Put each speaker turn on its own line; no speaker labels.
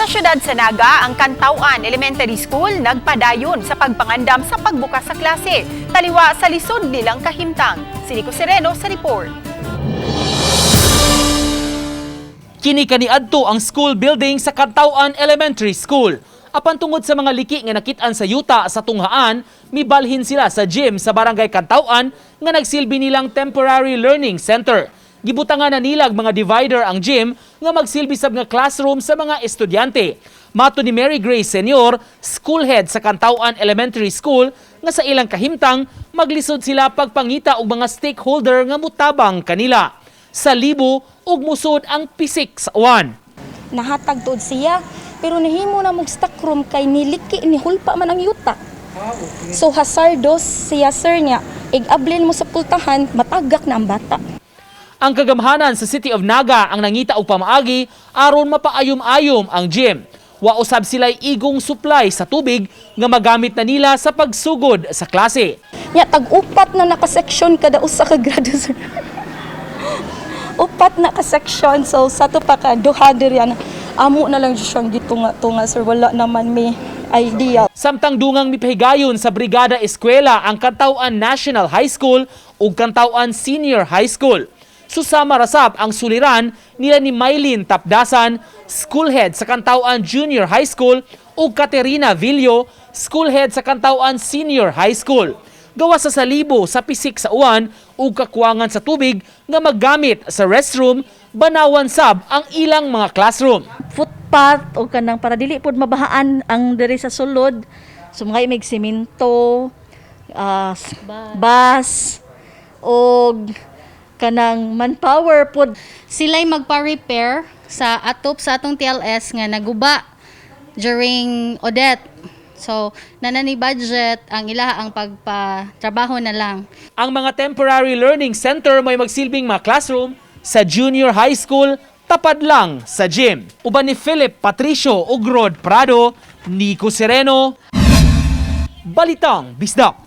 Sa siyudad sa Naga, ang Cantawan Elementary School nagpadayon sa pagpangandam sa pagbukas sa klase. Taliwa sa lisod nilang kahimtang. Si Nico Sereno sa report.
Kini kaniadto ang school building sa Cantawan Elementary School. Apan tungod sa mga liki nga nakit-an sa yuta sa tunghaan, mibalhin sila sa gym sa Barangay Cantawan nga nagsilbi nilang temporary learning center. Gibutangan na nilag mga divider ang gym nga magsilbi sab nga classroom sa mga estudyante. Mato ni Mary Grace Senior, school head sa Cantawan Elementary School, nga sa ilang kahimtang maglisod sila pagpangita og mga stakeholder nga mutabang kanila sa libo ug musod ang pisik sa uwan.
Nahatag tuod siya pero nahimo na mog stock room kay niliki ni hulpa man ang yuta. So hazardous siya, sir, niya. Ig-ablin mo sa pultahan, matagak na ang bata.
Ang kagamhanan sa City of Naga ang nangita og pamaagi aron mapaayom-ayom ang gym. Wa usab sila'y igong supply sa tubig nga magamit na nila sa pagsugod sa klase.
Nya tag-upat na naka-section kada usa ka grado, sir. Upat na ka-section, so sa to pa ka duha diri ana. Amo na lang siyang gitunga-tunga, sir, wala naman may idea.
Samtang dungang mipahigayon sa Brigada Eskwela ang Cantawan National High School ug Cantawan Senior High School. Susama rasab ang suliran nila ni Mylene Tapdasan, school head sa Cantawan Junior High School, ug Caterina Villo, school head sa Cantawan Senior High School. Gawa sa salibo sa pisik sa uwan ug kakuwangan sa tubig nga maggamit sa restroom, banawan sab ang ilang mga classroom.
Footpath o kanang para dili pod mabahaan ang diri sa sulod. So mga imig simento, bus og kanang manpower pod.
Sila'y magpa-repair sa atop sa atong TLS nga naguba during Odette. So, nanani budget ang ilaha ang pagpatrabaho na lang.
Ang mga temporary learning center may magsilbing mga classroom sa junior high school tapad lang sa gym. Uban ni Philip Patricio ug Rod Prado, Nico Sereno, Balitang Bisdak.